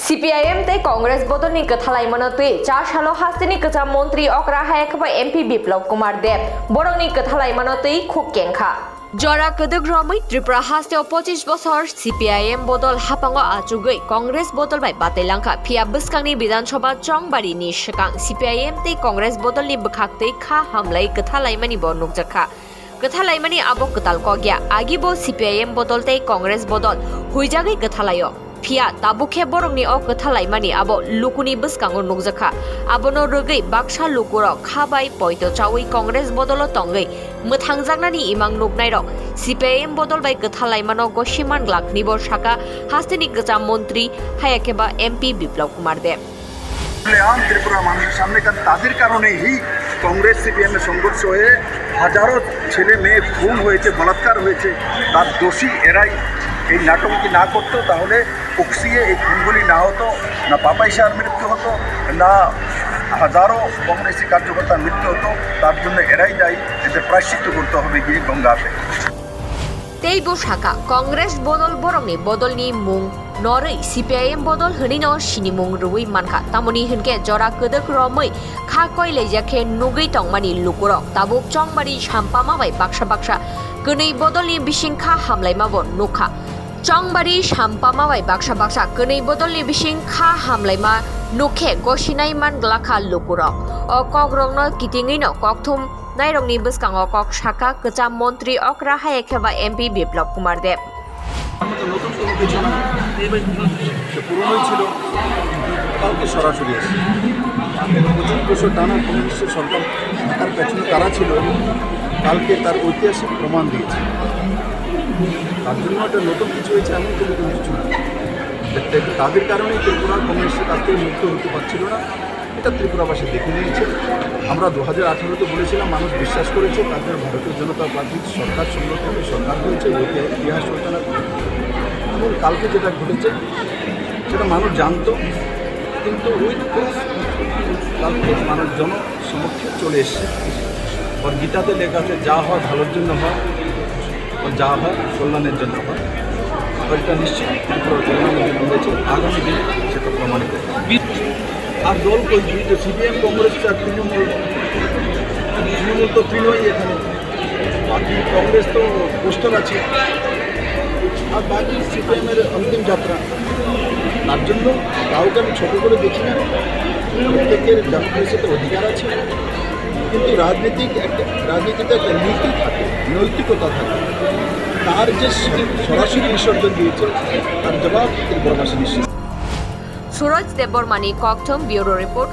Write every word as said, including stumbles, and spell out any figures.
C P I M tei Congress bodolni kwthalaimano twi cha salo hasteni kwcham montri okra hai khe bo M P Biplab Kumar Deb borokni kwthalaimano twi khuk kengkha. Jora kwdwk romwi Tripura hasteo pochis bosor C P I M bodol haphango achugwi Congress bodol bai batai langkha, phiya bwskangni Bidhan Sabha chongbari ni swkang C P I M tei Congress bodolni bwkhak twi kha hamlai kwthalaimani bo nukjakha. Kwthalaimani abo kwtal kok ya, agi bo C P I M bodol tei Congress bodol huijagwi kwthalaio. Phiya tabuk khe borokni o kwthalaimani abo lukuni bwskango nukjakha. Abono rwgwi baksa lukurok kha bai poito chaui Congress bodolo tongwi mwthangjaknani imang nuknairok C P I M bodol bai kwthalaimano gosi manglak, nibo saka hasteni kwcham montri hayakhe ba M P Biplab Kumar Deb. আম ত্রিপুরা মানুষের সামনে, কারণ তাদের কারণেই কংগ্রেস সিপিএম এর সংঘর্ষ হয়ে হাজারো ছেলে মেয়ে খুন হয়েছে, বলাৎকার হয়েছে। তার দোষী এরাই। এই নাটক যদি না করতো, তাহলে উকসিয়ে এই খুনগুলি না হতো, না পাপাই শাহর মৃত্যু হতো, না হাজারো কংগ্রেসি কার্যকর্তার মৃত্যু হতো। তার জন্য এরাই দায়ী। এদের প্রায়শ্চিত্ত করতে হবে গিয়ে গঙ্গাতে। Tei bo saka, Congress bodol borokni bodolni mung norwi C P I M bodol hwnwino sinimung rwui mankha. Tamoni hwnkhe jora kwdwk romwi kha koilaijak khe nugwi tongmani lukurok tabuk chongbari sampama bai baksa baksa kwnwi bodolni bising kha hamlaimabo nukha. Chongbari sampama bai baksa baksa kwnwi bodolni bising kha hamlaima nukhe gosinai man glakha lukurok. O kokrokno kitingwino kokthum nairokni bwskango kok saka kwcham montri okra hai khe ba M P Biplab Kumar Deb. আমরা তো নতুন কোনো কিছু না, সে পুরনোই ছিল, কালকে সরাসরি এসে পঁচিশ বছর টানা কমিউনিস্ট সরকার থাকার পেছনে কারা ছিল, কালকে তার ঐতিহাসিক প্রমাণ দিয়েছে। তার জন্য একটা নতুন কিছু হয়েছে, এমন কোনো কোনো কিছু না। দেখতে তাদের কারণেই ত্রিপুরা কমিউনিস্টের কাছ থেকে মুক্ত হতে পারছিল না। এটা ত্রিপুরাবাসী দেখে নিয়েছে। আমরা দু হাজার আঠারোতে বলেছিলাম, মানুষ বিশ্বাস করেছে, তাদের ভারতীয় জনতা পার্টির সরকার, সংগঠিত সরকার হয়েছে, ইতিহাস রচনা করে। এবং কালকে যেটা ঘটেছে, সেটা মানুষ জানতো, কিন্তু উইথ প্রুফ কালকে মানুষ জনসমক্ষে চলে এসছে। আর গীতাতে লেখা আছে, যা হয় ভালোর জন্য হয়, আর যা হয় কল্যাণের জন্য হয়। আর এটা নিশ্চিত ত্রিপুরার কল্যাণের জন্য হয়েছে, আগামী দিনে সেটা প্রমাণিত হবে। আর দল কই? দুই তো সিপিএম, কংগ্রেস আর তৃণমূল। তৃণমূল তো তৃণই এখানে, বাকি কংগ্রেস তো পোস্টার আছে, আর বাকি সিপিএম এর অন্তিম যাত্রা। তার জন্য কাউকে আমি ছোট করে দেখি না, প্রত্যেকের ডেমোক্রেসিতে অধিকার আছে, কিন্তু রাজনৈতিক একটা, রাজনীতিতে একটা নীতি থাকে, নৈতিকতা থাকে। তার যে সরাসরি বিসর্জন দিয়েছে, তার জবাব ত্রিপুরাবাসী নিশ্চিত। Suraj Debbarmani kokthum, Bureau Report.